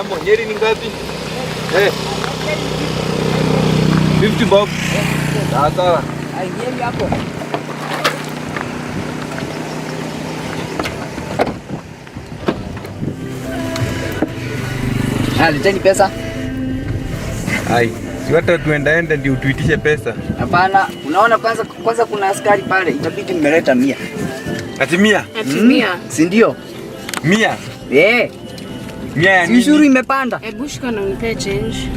Jambo, Nyeri ni ngapi? Eh. 50 bob. Sawa sawa. Ai, Nyeri hapo. Ah, leteni pesa. Ai, si hata tuendaenda ndio tuitishe pesa. Hapana, unaona kwanza kwanza kuna askari pale, itabidi mmeleta 100. Ati 100? Ati 100. Si ndio? 100? Eh. 100 ya Si nini? ushuru imepanda. Hebu shika na unipe change.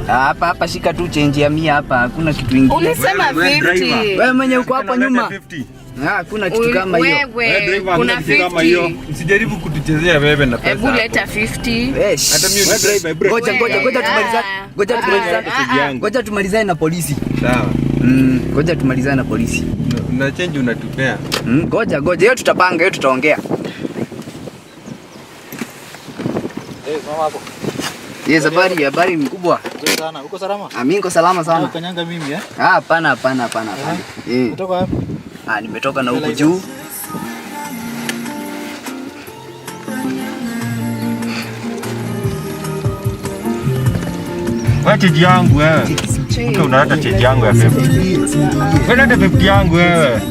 Ah, hapa hapa shika tu change ya 100 hapa, hakuna kitu ingine. Ulisema Wewe, driver. 50. Wewe mwenye uko hapo nyuma. 50. Ah, hakuna kitu kama hiyo. Wewe, Driver, kuna hakuna kitu kama hiyo. 50. Usijaribu kutuchezea wewe na pesa. Hebu leta 50. Eh, Hata mimi shh. driver, hebu Ngoja ngoja ngoja tumaliza. Ngoja tumaliza. Ngoja tumalizane na polisi. Sawa. Ngoja tumalizane na polisi. Na change unatupea. Ngoja ngoja, hiyo tutapanga, hiyo tutaongea. Eh, mama hapo. Yes, habari habari mkubwa. Nzuri sana. Uko salama? Ah, mimi niko salama sana. Ukanyanga mimi eh? Ah, hapana hapana hapana hapana. Eh. Kutoka wapi? Ah, nimetoka na huku juu. Wewe change yangu wewe. Mke unaleta change yangu ya 50. Wewe leta 50 yangu wewe.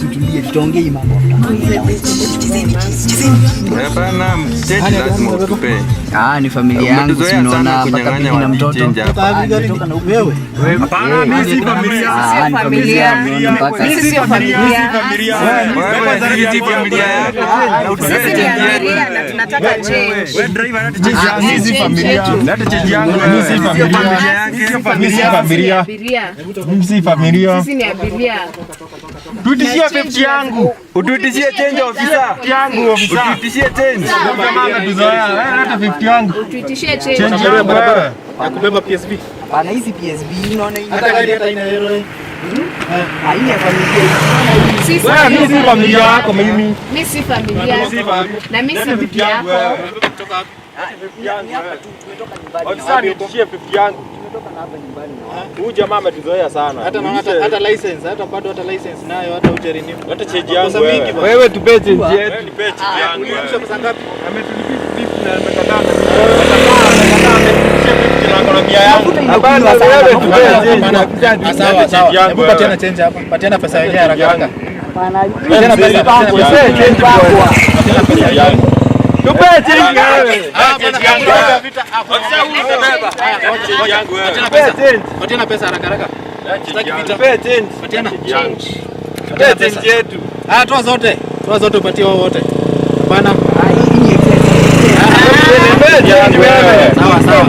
Situlie, tutaongea hii mambo. Hapana, change lazima utupe. Ah, ni familia yangu, si Umetuzoea unaona sana mpaka kunyang'anya bibi na watu mtoto. change hapa. Ah, nimetoka na huku juu. Hapana, mimi si familia. Ah, ni familia unaona mpaka. Sisi sio familia. Wewe si familia yako. Na utupe Sisi ni change yetu. abiria na tunataka change. Wewe driver, leta change yangu. Mimi si familia. Leta change yangu wewe. Mimi si familia. Mimi si familia. Abiria. Mimi si familia. Sisi ni abiria. Tuitishie 50 yangu. Utuitishie change ofisa. 50 yangu ofisa. Utuitishie change. Huyu jamaa ametuzoea. Wewe leta 50 yangu. Utuitishie change. Change yangu wewe. Ya kubeba PSV. Hapana, hizi PSV unaona hii. Hata gari hata ina hilo. Ah, hii ya familia. Sisi Wewe mimi si familia yako mimi. mimi si familia. Na mimi si bibi yako. Ni hapa tu tumetoka nyumbani. Ofisa, niitishie 50 yangu. Tumetoka na hapa nyumbani. Huyu jamaa ametuzoea sana. Hata naona hata license, hata bado hata license nayo hata hujarenew. Leta change yangu Makosa mingi wewe. bwana. Wewe tupe change yetu. Nipe change yangu. Uliisha pesa ngapi? Ametulipisha 50 na amekataa. Ametulipisha 50 na akona mia yangu. Mafuta Hapana, inakunywa sana. wewe Mafuta tupe inakunywa. change. Ah, sawa sawa. Hebu patiana change hapa. Patiana pesa yenyewe haraka haraka. Hapana, Patiana pesa. Tupe change bwana. Patiana pesa yangu. Tupe change wewe. Patiana Tupe pesa. change. Patiana pesa haraka haraka. Sitaki vita. Tupe change. Patiana. Change. Tupe change yetu. Ah, toa zote. Toa zote upatie wao wote. Hapana. Ah, hii ni excess. Tupe change wewe. Sawa sawa.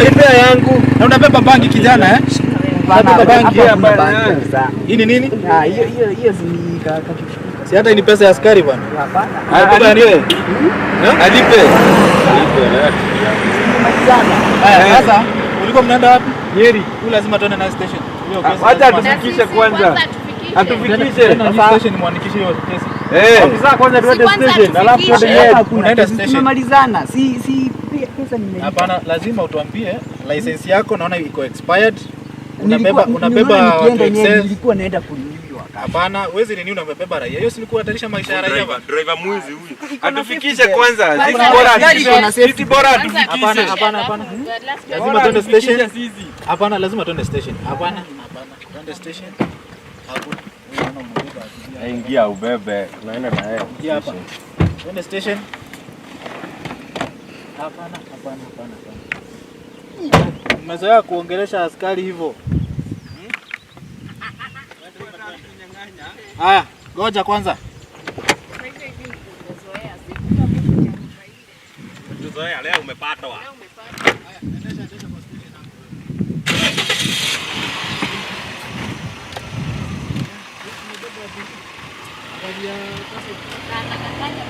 Nipe yangu. Na unabeba bangi kijana eh? Hapana, Unabeba bangi hapa hakuna hapana. bangi kabisa. Hii ni nini? Ah, hiyo hiyo hiyo si ni ka Si hata hii ni pesa ya askari bwana. Hapana. Unabeba ya nini? Alipe. Tumemalizana. Haya, sasa ulikuwa mnaenda wapi? Nyeri. Huyu lazima tuende naye station. Hiyo kesi. Wacha lazima- Na atufikishe sisi kwanza. kwanza tufikishe. Atufikishe. Tuende naye station muandikishe hiyo kesi. Eh. Ofisa kwanza tuende Si kwanza station, alafu tuende atufikishe. Nyeri. Hapa hakuna Unaenda kesi. station. Tumemalizana. Si pesa nimelipa. Hapana, lazima utuambie license yako naona iko expired. Unabeba Nilikuwa- unabeba niliona watu nikienda Nyeri, excess. nilikuwa naenda kununuliwa. Hapana, huwezi nini unabeba raia. Hiyo si ni kuhatarisha maisha ya raia bwana. Driver mwizi huyu. Atufikishe kwanza. Sisi Gari bora iko na atufikishe. safety. Sisi bora Kwanza atufikishe. Hapana, hapana, hapana. Lazima Lazima tuende station. Sisi. Hapana, lazima tuende station. Hapana, hapana. Tuende station. Hakuna. Wewe unaona umebeba abiria. Ingia ubebe. Tunaenda na yeye. Ingia hapa. Tuende station. Hapana, hapana, hapana, hapana. Umezoea kuongelesha askari hivyo. Haya, ngoja kwanza. Tuzoea leo umepatwa. Na anakataja.